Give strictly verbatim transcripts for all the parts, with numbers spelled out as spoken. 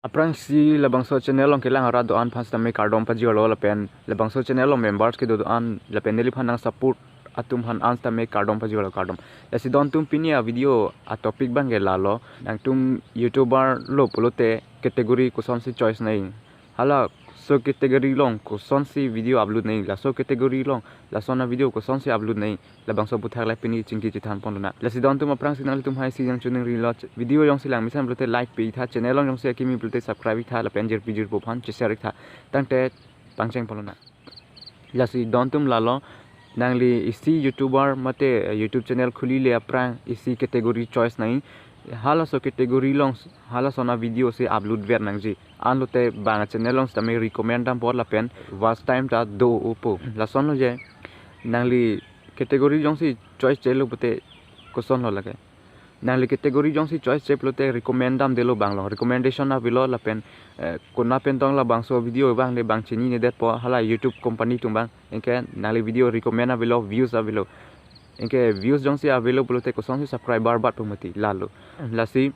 Aphrangsi labangso channel along kelang arat do-an aphan sitame kardom pajirlo lapen labangso channel along members kedo do-an lapen neliphan nang support atum aphan an sitame kardom pajirlo, kardom. Lasi don atum pini a-video a-topic abangke lalo, nangtum YouTuber lo pulote category kosonsi choice nangji, halaso category along kosonsi video upload nangji, laso category along lason a-video kosonsi upload nangji, labangso aputhak le pini chingki chethan ponlonang. Lasi don atum aphrangsi nanglitum hai si jang chuning rilo, video jongsi lang mesen pulote like pitha, channel along jongsi akimi pulote subscribe iktha lapen jirpi jirpo aphan share iktha. Tangte pangcheng ponlonang. Lasi don atum lalo, nangli isi YouTuber mate, eh, YouTube channel khulile aphrang isi category choice nangji, halaso category along halason a-video si upload ver nangji, anlote bang channel along sitame recommend dampo lapen watch time ta do-opo. Lasonlo je, nangli category jongsi choice chelo pulote kosonlo lake. Nangli category jongsi choiche pulote recommend damdetlo bang along, recommendation avelo lapen, eh, konat pen tong labangso video abang le bang chininedetpo hala YouTube company atum abang, anke nangli video recommend avelo, views avelo. Anke views jongsi avelo pulote kosonsi subscriber batpo mati, lalo. Lasi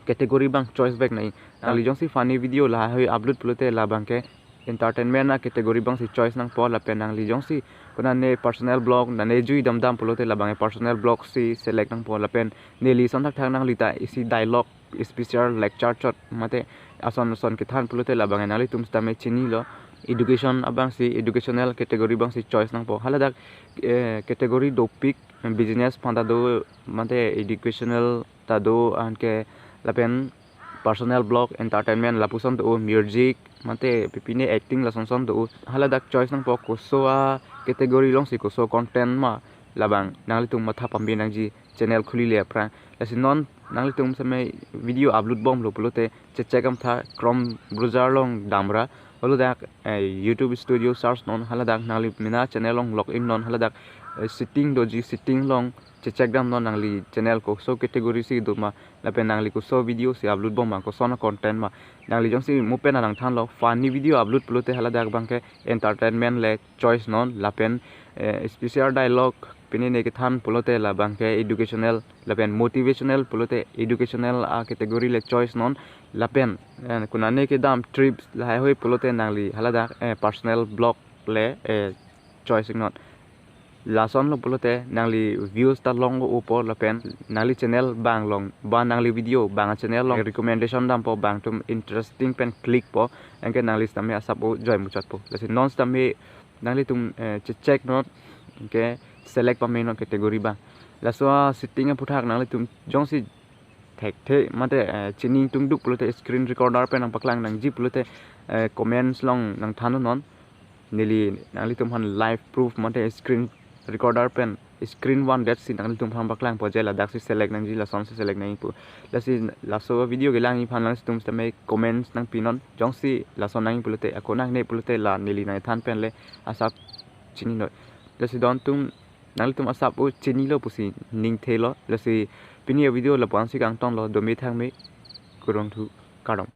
category abang choice back nangji. Nangli jongsi funny video lahai upload pulote labangke entertainment a-category abangsi choice nangpo lapen nangli jongsi konane personal vlog, nane jui damdam pulote labangke personal vlog si select nangpo lapen neli ason thakthak nangli ta isi dialogue, special lecture chot mate ason ason kethan pulote labangke nanglitum sitame chinilo, education abangsi, educational category abangsi choice nangpo. Haladak, eh, category dopik, business aphan ta do mate educational ta do, anke lapen personal vlog, entertainment lapuson do, music mate pipine acting lasonson do. Haladak choice nangpo koso a-category alongsi koso content ma, labang nanglitum matha pame nangji channel khulile aphrang. Lasi non nanglitum sitame video upload bomlo pulote chechek damtha, Chrome browser along damra, haladak, eh, YouTube Studio search non, haladak nangli mena channel along log in non, haladak, eh, setting doji, setting along chechek damnon nangli channel koso category si do ma lapen nangli koso video si upload bom ma, koson a-content ma. Nangli jongsi mo pen nangthanlo funny video upload pulote haladak abangke entertainment le choice non lapen, eh, special dialogue pine ne kethan pulote labangke educational lapen motivational pulote educational a-category le choice non lapen, eh, konane kedam trips lahai hui pulote nangli haladak, eh, personal vlog le, eh, choice non. Lasonlo pulote nangli views ta long-opo lapen nangli channel bang along ba nangli video bang a-channel along recommendation dampo, bang atum interesting pen click po, anke nangli sitame asap o joy muchotpo. Lasi non sitame nanglitum, eh, chechek non, anke select pame non category abang. Laso a-setting aputhak nanglitum jongsi thekthe mate, eh, chini tungduk pulote screen recorder pen nangpaklang nangji pulote, eh, comments along nangthannon. Neli nanglitum aphan live proof mate screen recorder pen screen one det si nanglitum aphan paklangpo je ladaksi select nangji, lasonsi select nangji pu. Lasi laso video kelangji aphan nanglitum sitame comments nangpinon. Jongsi lason nangji pulote ako nangne pulote la neli nangthan pen le asap chininoi. Lasi don atum nanglitum asap o chinilo pusi ningthelo. Lasi pini a-video lapu-ansi kangtonlo, dome thangme, kurvangthu, kardom.